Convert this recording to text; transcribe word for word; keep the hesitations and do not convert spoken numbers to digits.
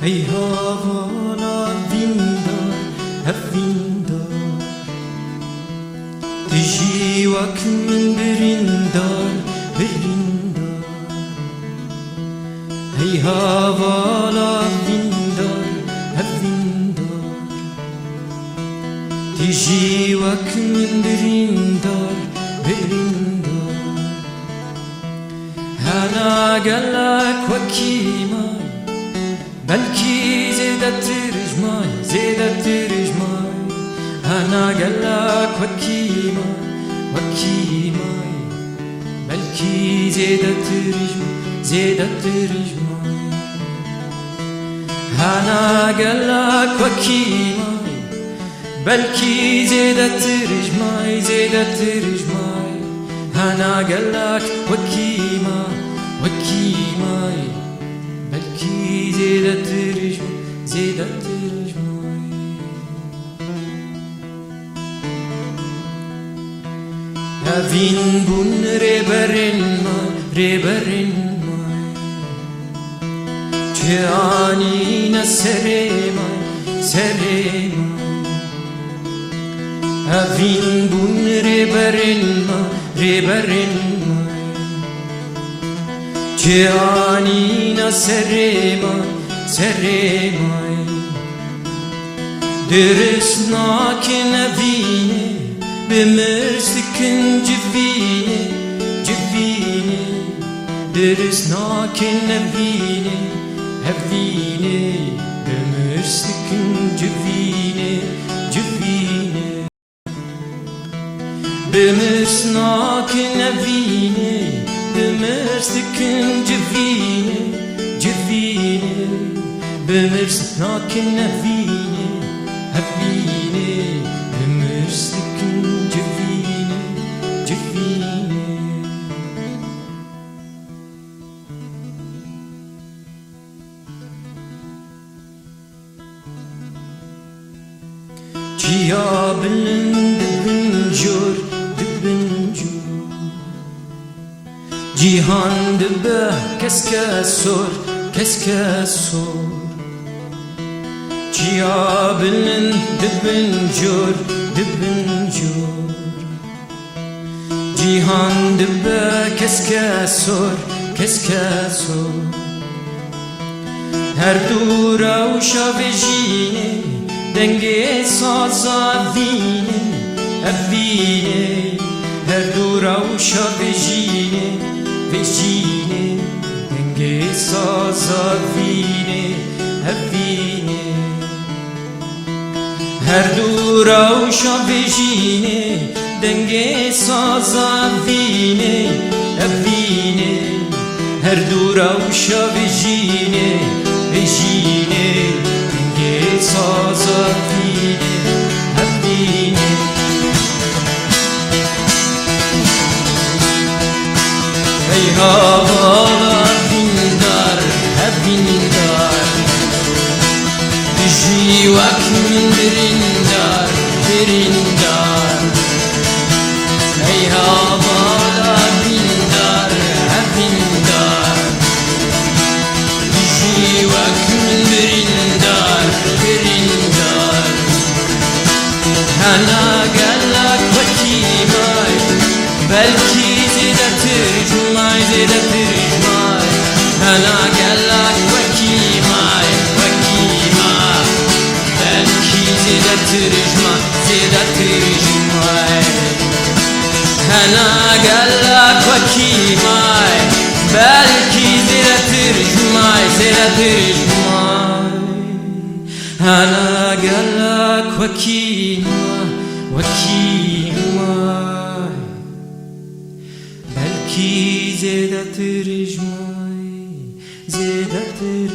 Hey hevala vîndar, hevvîndar. Tu jî wek min birîndar, birîndar. Hey hevala vîndar, hevvîndar. Tu jî wek min birîndar, birîndar. Hene gelek wekî me, belkî zêdetir ji me, zêdetir ji me. Hene gelek wekî me, wekî me, belkî zêdetir ji me, zêdetir ji me. Hene gelek wekî me, belkî zêdetir ji me, zêdetir ji me. Hene gelek wekî me, wekî me, belkî zêdetir ji me, zêdetir ji me. Hevîn bûn rêberên me, rêberên me. Çi anîne serê me, serê me. Hevîn bûn rêberên me, rêberên me. Çi anîne serê me, serê me. Dirist nakin evînê, bi mirs dikin civînê, civînê. Dirist nakin evînê, evînê. Bi mirs dikin civînê, civînê. Bi mirs nakin evînê, bi mirs dikin civînê, civînê. Bi mirs nakin evînê, evînê. Bi mirs dikin civînê, civînê. Çiya bilind dibin cor, dibin cor. Cîhan dibe keske sor, keske sor. Çiya bilind dibin cor, dibin cor. Cîhan dibe keske sor, keske sor. Her du rewşa vejînê, dengê saza vînê, evînê. Her du rewşa vejînê, vejînê, dengê saza vînê, evînê. Her du rewşa vejînê, dengê saza vînê, evînê. Her du rewşa vejînê, vejînê, dengê saza vînê, evînê. Hey hevala vîndar, hevîndar. Tu jî wek min birîndar, birîndar. Hey hevala vîndar, hevîndar. Tu jî wek min birîndar, birîndar. Hene gelek wekî me, belkî zêdetir ji me, zêdetir ji me. Hene gelek wekî me, wekî me. Belkî zêdetir ji me, zêdetir ji me. Hene gelek wekî me, belkî zêdetir ji me, zêdetir ji me. Hene gelek wekî me, wekî me. Belkî zêdetir ji me, zêdetir